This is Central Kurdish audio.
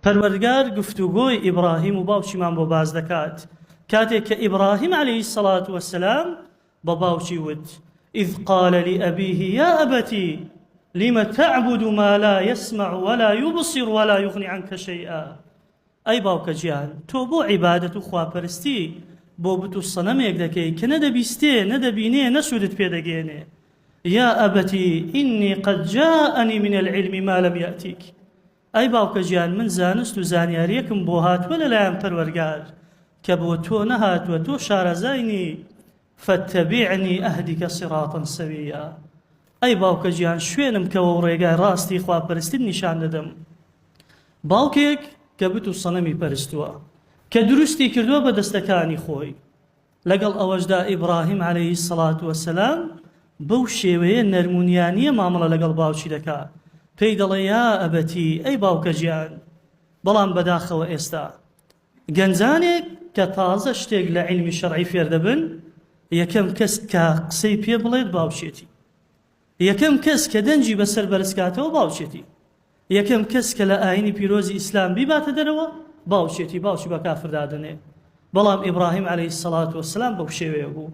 پەروەردگار گفتوگۆی ئیبراهیم و باوکیمان بۆ باس دەکات کاتێک کە ئیبراهیم علیه الصلاة والسلام بە باوکی وت، اذ قال لابیه یا ابت لم تعبد ما لا یسمع ولا یبصر ولا یغنی عنک شیئا ئەی باوکە گیان تۆ بۆ عیبادەت و خواپەرستی بۆ بت و سەنەمێک دەکەی کە نە دەبیستێ نە دەبینێ نە سوودت پێ دەگەیەنێ یا ابت انی قد جاءنی من العلم ما لم یأتیک ئەی باوکە گیان من زانست و زانیاریەکم بۆ هاتووە لەلایەن پەروەرگار کە بۆ تۆ نەهاتووە تۆ شارەزای نی فاتبعنی اهدک صراطا سویا ئەی باوکە گیان شوێنم کەوە و ڕێگای ڕاستی خواپەرستیت نیشان دەدەم باوکێک کە بت و سەنەمی پەرستووە کە دروستی کردووە بە دەستەکانی خۆی لەگەڵ ئەوەشدا ئیبراهیم عەلەیهی سەڵات وەسەلام بەو شێوەیە نەرمونیانییە مامەڵە لەگەڵ باوکی دەکا، پێی دەڵێ یا ئەبەتی، ئەی باوکە گیان، بەڵام بەداخەوە ئێستا گەنجانێک کە تازە شتێک لە عیلمی شەرعی فێر دەبن، یەکەم کەس کە قسەی پێ بڵێت باوکیەتی. یەکەم کەس کە دەنگی بەسەر بەرزکاتەوە باوکیەتی. یەکەم کەس کە لە ئاینی پیرۆزی ئیسلام بیباتە دەرەوە باوکیەتی، باوکی بە کافر دادەنێ. بەڵام ئیبراهیم علیە الصلوە والسلام بەو شێوەیە بوو.